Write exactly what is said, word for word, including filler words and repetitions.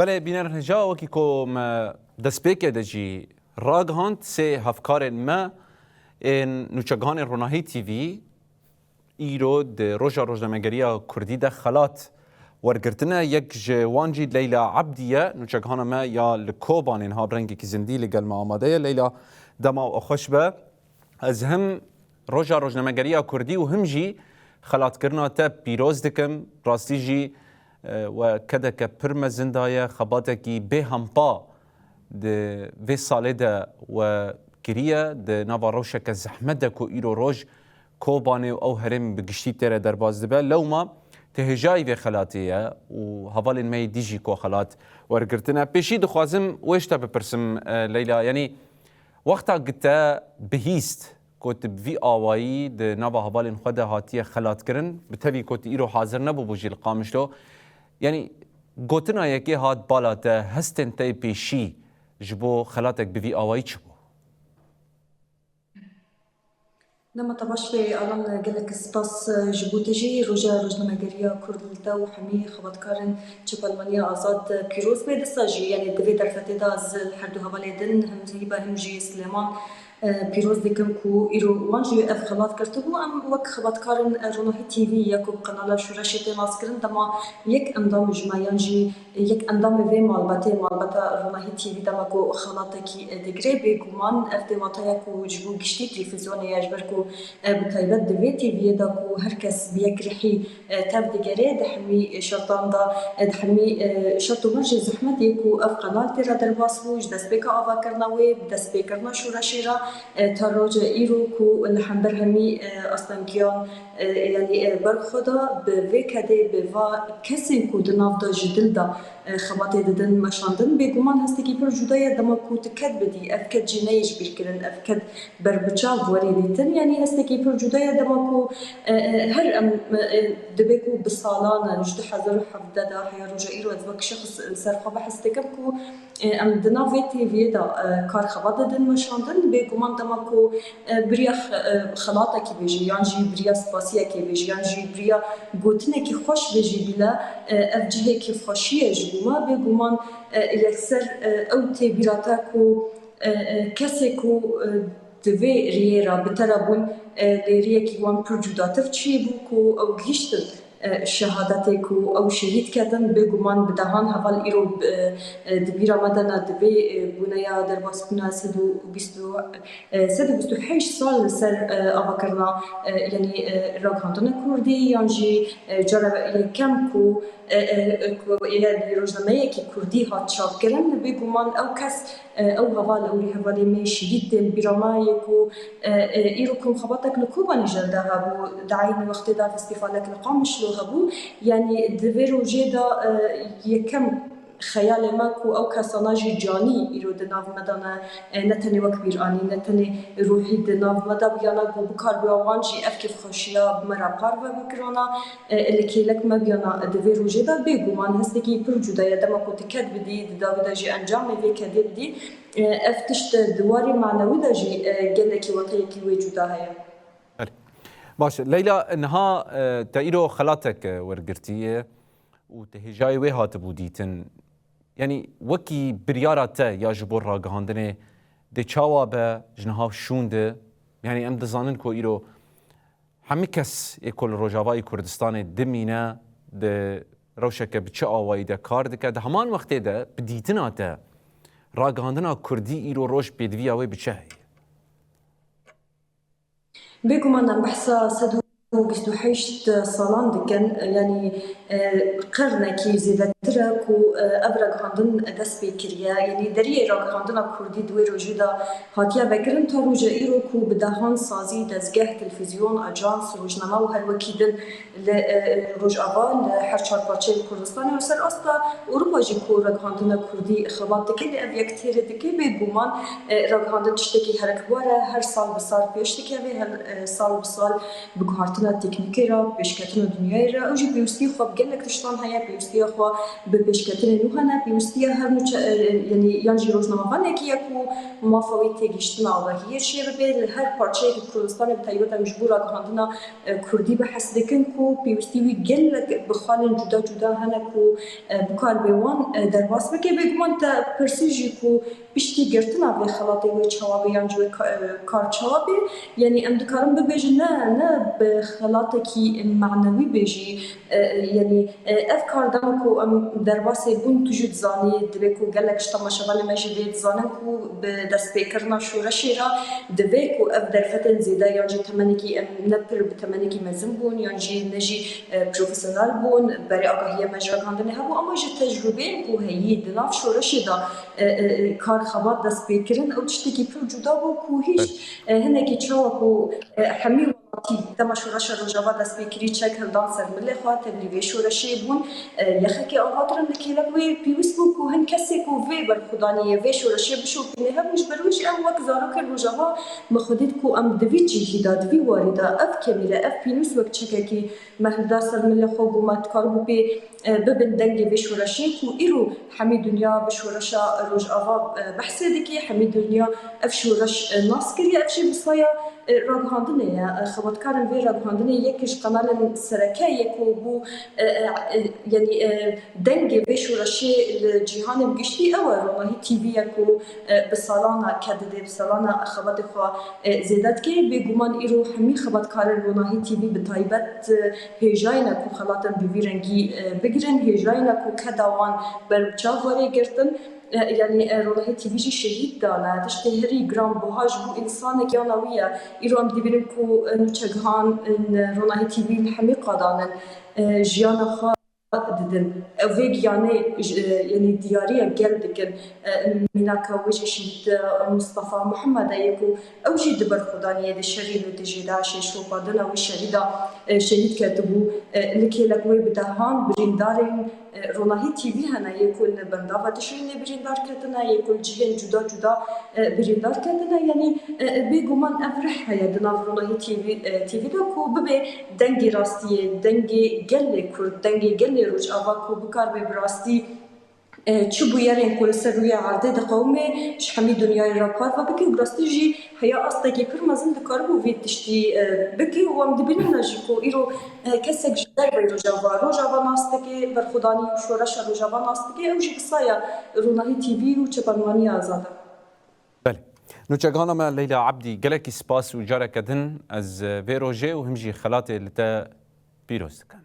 Belê bîner hêja, wekî ku me destpêkê de jî ragihand, sê hevkarên me ên nûçegihanên Ronahî T V îro di Roja Rojnamegeriya Kurdî de xelat wergirtine. Yek ji wan jî Leyla Ebdî ye, nûçegihana me ya li Kobanê niha bi rengekî zindî li gel me amade ye. Leyla, dema we xweş be. Ez him Roja Rojnamegeriya Kurdî û him jî xelatkirina te pîroz dikim. Rastî jî, e, we kedeke pir mezin daye, xebatekî bêhempa di vê salê de we kiriye, di nava rewşeke zehmet de ku îro roj Kobanê û ew herêm bi giştî tê re derbas dibe. Lewma tu hêjayî vê xelatê ye û hevalên me yê dî jî ku xelat wergirtine. Pêşî dixwazim wê ji te bipirsim, e, Leyla, yanî wexta ku te bihîst ku tu bi vî awayî di nava hevalên xwe de hatiye xelatkirin, bi tevî ku tu îro hazir nebûbû jî li Qamişlo, yanî gotina yekê hat bala te, hestên te yê pêşî ji bo xelatek bi vî awayî çi bû? Dema te baş bê, Alan, gelek spas ji bo te jî. Roja Rojnamegeriya Kurd li te û hemî xebatkarên Çepelmaniya Azad pîroz be. Disa jî, yanî di vê derfetê de ez li her du hevalê din, him Hîba him jî Silêman, e, pîroz dikim ku îro wan jî ev xebat girtibû. Em wek xebatkarên Ronahî T V ya ku bi qenala Şoreşê tê naskirin, dema yek endam ji me yan jî yek endamê vê malbatê, malbata Ronahî T V dema ku xelatekî, e, digire, bêguman ev tê wataya ku ji bo giştî televîzyonê ye, ji ber ku, e, bi taybet di vê T V'yê de ku her kes bi yek rihî, e, tev digere, di hemî şertan de, e, di hemî, e, şert û mercê zehmetê ku ev qenal tê re derbas bû, ji destpêka avakirina wê, bi destpêkirina şoreşê re, e, ta roja îro ku li hember hemî, e, astengiyan, e, yanî, e, ber xwe da, bi vê kedê, bi va kesên ku di nav de ji dil de, e, xebatê didin, meşandin, bêguman hestekî pir cuda ye dema ku tu ked bidî, ev ked jî neyê ji bîr kirin, ev ked berbiçav werê dîtin, yanî hestekî pir cuda ye dema ku, e, e, her em, e, e, dibe ku bi salan e, ji du hezar û hevdeh de heya roja îro ez wek şexs li ser xwe behs dikim ku, e, em di nav vê T V'yê de, e, kar xebat didin meşandin, bêguman dema ku, e, biriya xe-, e, xelatekî bêjî, yan jî biriya spasiyekê bêjî, yan jî biriya gotinekî xweş bêjî bîle, e, ev cihê kêfxweşî ye ji bo me. Bêguman, e, yekser, e, ew tê bîra te ku, e, e, kesê ku, e, di vê riyê re bi te re bûn, e, lê riyekî wan pir cudatir çêbû ku ew gihîştin, e, şehadetê ku ew şehîd ketin, bêguman bi dehan heval îro, e, e, di bîra me de ne, di vê, e, bûneya derbasbûna sed û bîst û, e, sed û bîst û heşt sal li ser, e, avakirina, e, yanî, e, ragihandina kurdî, yan jî, e, cara yekem ku, e, e, ku, e, rojnameyekî kurdî hat çapkirin, bêguman ew kes, e, ew heval, ew rêhevalê me şehîd tên bîra me yê ku, e, e, îro ku xebatek li Kobanê jê de hebû, di eynî wextê de festîvalek li Qamişlo hebû. Yanî di vê rojê de, e, yekem xeyalê me ku ew kesana jî canî îro di nav me de ne, e, ne tenê wek bîranî, ne tenê ruhî di nav me de bûyana ku bikaribûya wan jî ev kêfxweşiya bi me re parve bikirana, e, li kêlek me bûyana di vê rojê de. Bêguman hestekî pir cuda ye dema ku tu ked bidî, di dawî de jî encamê vê kedê bidî. E, ev tişt di warê manewî de jî, e, gelekî wateyekî wê cuda heye. Belê. Baş e. Leyla, niha, e, te îro xelatek, e, wergirtiye û te hêjayê wê hatibû dîtin. Yanî wekî biryara te ya ji bo ragihandinê dê çawa be, ji niha şûn de? Yanî em dizanin ku îro hemî kes ê ku li Rojavayê Kurdistanê dimîne, di rewşeke bi çi awayî de kar dike, di heman wextê de bi dîtina te ragihandina kurdî îro roj pêdiviya wê bi çi heye? Bêguman em behsa sed û bîst û heşt salan dikin, yanî, e, qirnekî zêdetir e ku, e, ev ragihandin dest pê kiriye. Yanî deriyê ragihandina kurdî di wê rojê de hatiye vekirin ta roja îro ku bi dehan sazî, dezgeh, televîzyon, ajans, rojname û her wekî din li, e, Rojava, li her çar parçeyên Kurdistanê û ser asta Ewropa jî ku ragihandina kurdî xebat dike, lê ev yek têrê dike. Bêguman, e, ragihandin tiştekî herikbar e, her sal bi sal pêş dikeve, her, e, sal bi sal bi guhartin pêşketina teknîkê re, pêşketina dinyayê re, ew jî pêwîstî xwe bi gelek tiştan heye, pêwîstiya xwe bi pêşketinên nû hene, pêwîstiya her nûçe, e, yanî yan jî rojnamevanekî ye ku mafa wî têgihiştina agahiyê çêbibe. Li her parçeyekî Kurdistanê bi taybet em ji bo ragihandina, e, Kurdî behs dikin ku pêwîstî wî gelek bi xalên cuda cuda hene ku, e, bikaribe wan, e, derbas bike. Bêguman te pirsî jî ku piştî girtina vê xelatê wê çawa be yan jî wê ka-, e, kar çawa be, yanî em dikarin bibêjin ne, ne bi xelatekî manewî be jî, e, e, yanî, e, ev kar dema ku em derbasê bûn, tu jî dizanî, divê ku gelek ji temaşevanê me jî vê dizanin ku bi destpêkirina şoreşê re divê ku ev derfetên zêde yan jî temenekî em ne pir bi temenekî mezin bûn yan jî ne jî, e, profesyonel bûn, berê agahiya me ji ragihandinê hebû, ama jî tecrûbeyên ku heyî di nav şoreşê de, e, e, e, kar xebat dest pê kirin, ew tiştekî pir cuda bû ku hîç, e, hinekî çawa ku, e, hemî welatî dema şoreşa Rojava dest pê kirî çek hildan ser milê xwe, tevlî vê şoreşê bûn, e, yexekê ava kirin. Li kêlek wê pêwîst bû ku hin kesê ku vê berxwedaniyê, vê şoreşê bişopîne hebû, ji ber wê jî em wek zarokên Rojava me xwe dît ku em di vî cihî de, di vî warî de ev kemîre, ev pînûs wek çekekî me hilda ser milê xwe, ku me dikaribû pê, e, bibin dengê vê şoreşê ku îro hemî dinya bi şoreşa Rojava, e, behsê dike, hemî dinya ev şoreş, e, nas kiriye, ev jî bi saya, e, ragihandinê ye. E, xebatkarên vê ragihandinê yek ji kanalên sereke ye ku bû, e, e, e, yanî, e, dengê vê şoreşê li cîhanê bi giştî ew e, Ronahî T V ye ku, e, bi salan e ked dide, bi salan e xebatê xwe, e, zêde dike. Bêguman îro hemî xebatkarên Ronahî T V bi taybet, e, hêjayî ne ku xelatên bi vî rengî, e, bigirin, hêjayî ne ku keda wan ber bi çav were girtin. E, yanî, e, Ronahî T V jî şehîd dane. Tiştê herî giranbuha ji bo însanek yana wî ye. Îro em dibînin ku, e, nûçegihan, e, Ronahî T V li hemî qadan in, e, jiyana xwe didin. Ev vê giyanê ji, e, yanî diyariya gel dikin. E, mînaka wê jî şehîd, e, Mustafa Muhammed e, yê ku ew jî di berxwedaniyê de şerî li dijî DAIŞê şopa din e wî şehîda, e, şehîd ketibû. E, li kêlek wê bi dehan birîndarên, e, Ronahî T V hene, yê ku li Bendava Tişrînê birîndar ketine, yê ku li cihên cuda cuda, e, birîndar ketine. Yanî, e, e, bêguman ev rih heye di nav Ronahî T V, e, T V de ku bibe dengê rastiyê, dengê gelê Kurd, dengê gelê Rojava ku bikaribe bi rastî, e, çi bûyerên ku li ser rûyê erdê diqewime ji hemî dinyayê re parve bike û bi rastî jî heya astekî pir mezin dikaribû vê tiştî, e, bike û em dibînin ne jî ku îro, e, kesek ji derveyî Rojava, Rojava nas dike, berxwedanî û şoreşa Rojava nas dike, ew jî bi saya Ronahî T V û çepanvaniya azad e. Belê. Nûçegihana me Leyla Ebdî, gelekî spas û careke din ez, e, vê rojê û him jî xelatê li te pîroz dikim.